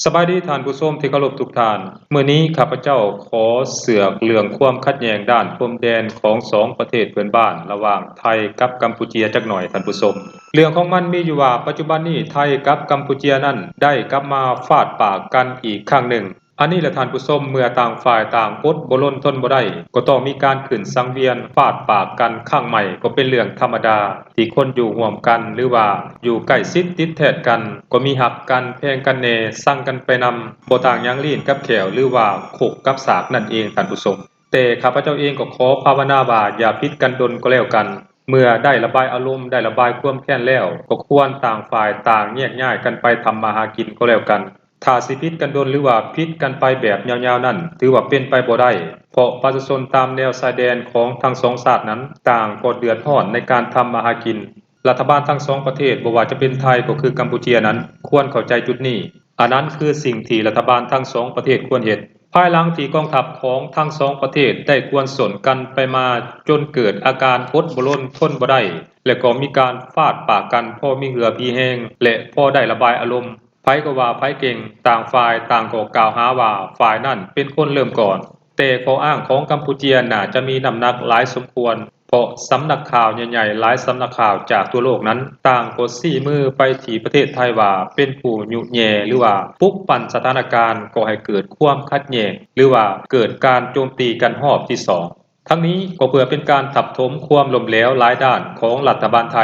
ສະບາຍດີທ່ານຜູ້ຊົມທີ່ເຄົາລົບທຸກທ່ານ. ມື້ນີ້ຂ້າພະເຈົ້າຂໍເສືອກເລື່ອງຄວາມຂັດແຍ່ງດ້ານພົມແດນຂອງສອງປະເທດເພື່ອນບ້ານ ລະຫວ່າງໄທກັບກຳປູເຈຍຈັກໜ່ອຍທ່ານຜູ້ຊົມ. ເລື່ອງຂອງມັນມີຢູ່ວ່າ ປັດຈຸບັນນີ້ໄທກັບກຳປູເຈຍນັ້ນໄດ້ກັບມາຟາດປາກກັນອີກຄັ້ງໜຶ່ງ. ອັນນີ້ແຫຼະທ່ານຜູ້ຊົມ, ເມື່ອຕ່າງຝ່າຍຕ່າງອົດບໍ່ລົນທົນບໍ່ໄດ້ ກໍຕ້ອງມີການຂຶ້ນສັງວຽນຟາດປາກກັນຄັ້ງໃໝ່ ກໍເປັນເລື່ອງທຳມະດາ ທີ່ຄົນຢູ່ຮ່ວມກັນ ຫຼືວ່າຢູ່ໃກ້ຊິດຕິດແທດກັນ ກໍມີຮັກກັນແພງກັນແດ່ ຊັງກັນໄປນຳ ບໍ່ຕ່າງຫຍັງລີ້ນກັບແຂ້ວ ຫຼືວ່າຄົກກັບສາກນັ້ນເອງທ່ານຜູ້ຊົມ. ແຕ່ຂ້າພະເຈົ້າເອງກໍຂໍພາວະນາວ່າຢ່າຜິດກັນດົນກໍແລ້ວກັນ. ເມື່ອໄດ້ລະບາຍອາລົມ ໄດ້ລະບາຍຄວາມແຄ້ນແລ້ວ ກໍຄວນຕ່າງຝ່າຍຕ່າງແຍກຍ້າຍກັນໄປທຳມາຫາກິນກໍແລ້ວກັນ. ຖ້າຊິຜິດກັນດົນ ຫຼືວ່າຜິດກັນໄປແບບຍາວໆນັ້ນ ຖືວ່າເປັນໄປບໍ່ໄດ້ ເພາະປະຊາຊົນຕາມແນວຊາຍແດນຂອງທັງສອງຊາດນັ້ນ ຕ່າງກໍເດືອດຮ້ອນໃນການທຳມາຫາກິນ. ລັດຖະບານທັງສອງປະເທດ ບໍ່ວ່າຈະເປັນໄທກໍຄືກຳປູເຈຍນັ້ນ ຄວນເຂົ້າໃຈຈຸດນີ້. ອັນນັ້ນຄືສິ່ງທີ່ລັດຖະບານທັງສອງປະເທດຄວນເຮັດ. ພາຍຫຼັງທີ່ກອງທັບຂອງທັງສອງປະເທດໄດ້ກວນສົນກັນໄປມາ ຈົນເກີດອາການອົດບໍ່ລົນທົນບໍ່ໄດ້ ແລະກໍມີການຟາດປາກກັນພໍມີເຫື່ອມີແຮງ ແລະພໍໄດ້ລະບາຍອາລົມ. ໃຜກໍວ່າໃຜເກັ່ງ, ຕ່າງຝ່າຍຕ່າງກໍກ່າວຫາວ່າຝ່າຍນັ້ນເປັນຄົນເລີ່ມກ່ອນ. ແຕ່ຂໍ້ອ້າງຂອງກຳປູເຈຍໜ້າຈະມີນ້ຳໜັກຫຼາຍສົມຄວນ, ເພາະສຳນັກຂ່າວໃຫຍ່ໆຫຼາຍສຳນັກຂ່າວຈາກທົ່ວໂລກນັ້ນ ຕ່າງກໍຊີ້ມືໄປທີ່ປະເທດໄທວ່າເປັນຜູ້ຍຸແຍ່ ຫຼືວ່າປຸກປັ່ນສະຖານະການກໍ່ໃຫ້ເກີດຄວາມຂັດແຍ່ງ ຫຼືວ່າເກີດການໂຈມຕີກັນຮອບທີສອງ. ທັງນີ້ກໍເພື່ອເປັນການທັບຖົມຄວາມລົ້ມເຫຼວຫຼາຍດ້ານຂອງລັດຖະບານໄທ,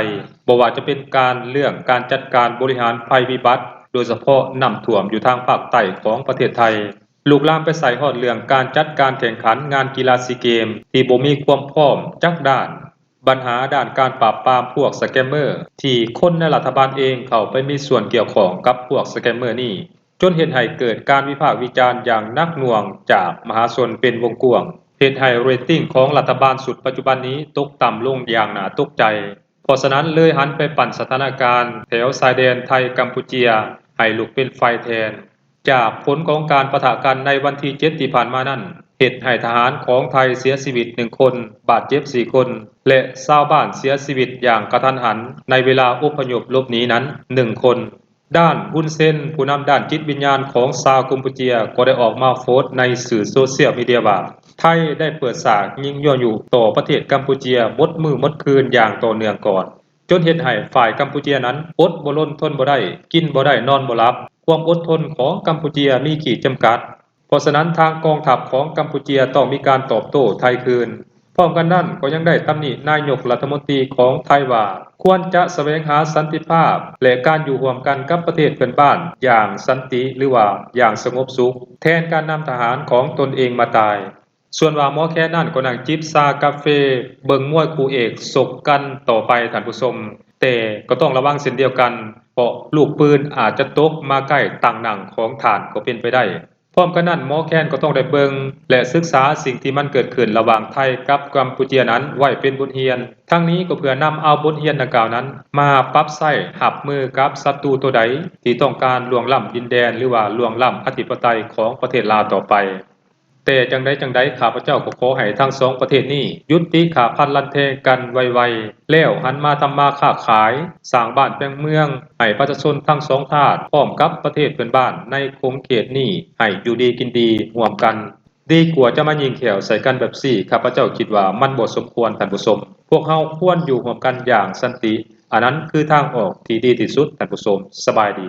ບໍ່ວ່າຈະເປັນການເລື່ອງການຈັດການບໍລິຫານໄພວິບັດ, ໂດຍສະເພາະນ້ຳຖ້ວມຢູ່ທາງພາກໃຕ້ຂອງປະເທດໄທ, ລຸກລາມໄປໃສ່ຮອດເລື່ອງການຈັດການແຂ່ງຂັນງານກິລາຊີເກມທີ່ບໍ່ມີຄວາມພ້ອມຈັກດ້ານ, ບັນຫາດ້ານການປາບປາມພວກສະແກມເມີ ທີ່ຄົນໃນລັດຖະບານເອງເຂົ້າໄປມີສ່ວນກ່ຽວຂ້ອງກັບພວກສະແກມເມີນີ້ ຈົນເຮັດໃຫ້ເກີດການວິພາກວິຈານຢ່າງໜັກໜ່ວງຈາກມະຫາຊົນເປັນວົງກວ້າງ, ເຮັດໃຫ້ເຣດຕິງຂອງລັດຖະບານຊຸດປັດຈຸບັນນີ້ຕົກຕ່ຳລົງຢ່າງໜ້າຕົກໃຈ. ເພາະສະນັ້ນເລີຍຫັນໄປປັ່ນສະຖານະການແຖວຊາຍແດນໄທ-ກຳປູເຈຍໃຫ້ລຸກເປັນໄຟແທນ. ຈາກຜົນຂອງການປະທະກັນໃນວັນທີເຈັດທີ່ຜ່ານມານັ້ນ ເຮັດໃຫ້ທະຫານຂອງໄທເສຍຊີວິດໜຶ່ງຄົນ, ບາດເຈັບສີ່ຄົນ ແລະ ຊາວບ້ານເສຍຊີວິດຢ່າງກະທັນຫັນໃນເວລາອົບພະຍົບຫຼົບໜີນັ້ນໜຶ່ງຄົນ. ດ້ານ ຮຸນ ເຊນ ຜູ້ນຳດ້ານຈິດວິນຍານຂອງຊາວກຳປູເຈຍ ກໍໄດ້ອອກມາໂພສໃນສື່ໂຊຊຽວມີເດຍວ່າ ໄທໄດ້ເປີດສາກຍິງຍົວະຍຸຕໍ່ປະເທດກຳປູເຈຍໝົດມື້ໝົດຄືນຢ່າງຕໍ່ເນື່ອງກ່ອນ, ຈົນເຮັດໃຫ້ຝ່າຍກຳປູເຈຍນັ້ນອົດບໍ່ລົນທົນບໍ່ໄດ້, ກິນບໍ່ໄດ້, ນອນບໍ່ຫຼັບ. ຄວາມອົດທົນຂອງກຳປູເຈຍມີຂີດຈຳກັດ. ເພາະສະນັ້ນ ທາງກອງທັບຂອງກຳປູເຈຍຕ້ອງມີການຕອບໂຕ້ໄທຄືນ. ພ້ອມກັນນັ້ນກໍຍັງໄດ້ຕຳໜິນາຍົກລັດຖະມົນຕີຂອງໄທວ່າ ຄວນຈະສະແຫວງຫາສັນຕິພາບ ແລະ ການຢູ່ຮ່ວມກັນກັບປະເທດເພື່ອນບ້ານຢ່າງສັນຕິ ຫຼືວ່າຢ່າງສະຫງົບສຸກ ແທນການນຳທະຫານຂອງຕົນເອງມາຕາຍ. ສ່ວນວ່າໝໍແຄນນັ້ນກໍນັ່ງຈິບຊາກາເຟ ເບິ່ງມວຍຄູ່ເອກສົກກັນຕໍ່ໄປທ່ານຜູ້ຊົມ, ແຕ່ກໍຕ້ອງລະວັງເຊັ່ນດຽວກັນ ເພາະລູກປືນອາດຈະຕົກມາໃກ້ຕັ່ງນັ່ງຂອງທ່ານກໍເປັນໄປໄດ້. ພ້ອມກັນນັ້ນ ໝໍແຄນກໍຕ້ອງໄດ້ເບິ່ງ ແລະ ສຶກສາສິ່ງທີ່ມັນເກີດຂຶ້ນລະຫວ່າງໄທກັບກຳປູເຈຍນັ້ນໄວ້ເປັນບົດຮຽນ. ທັງນີ້ກໍເພື່ອນຳເອົາບົດຮຽນດັ່ງກ່າວນັ້ນມາປັບໃຊ້ຮັບມືກັບສັດຕູໂຕໃດທີ່ຕ້ອງການລ່ວງລ້ຳດິນແດນ ຫຼືວ່າລ່ວງລ້ຳອະທິປະໄຕຂອງປະເທດລາວຕໍ່ໄປ. ແຕ່ຈັ່ງໃດຈັ່ງໃດ ຂ້າພະເຈົ້າກໍຂໍໃຫ້ທັງສອງປະເທດນີ້ຢຸດຕິຂ້າຟັນລັນແທງກັນໄວໆ ແລ້ວຫັນມາທຳມາຄ້າຂາຍ, ສ້າງບ້ານແປງເມືອງໃຫ້ປະຊາຊົນທັງສອງຊາດ ພ້ອມກັບປະເທດເພື່ອນບ້ານໃນຂົງເຂດນີ້ໃຫ້ຢູ່ດີກິນດີຮ່ວມກັນ ດີກວ່າຈະມາຍິງແຂ້ວໃສ່ກັນແບບນີ້. ຂ້າພະເຈົ້າຄິດວ່າມັນບໍ່ສົມຄວນທ່ານຜູ້ຊົມ. ພວກເຮົາຄວນຢູ່ຮ່ວມກັນຢ່າງສັນຕິ. ອັນນັ້ນຄືທາງອອກທີ່ດີທີ່ສຸດທ່ານຜູ້ຊົມ. ສະບາຍດີ.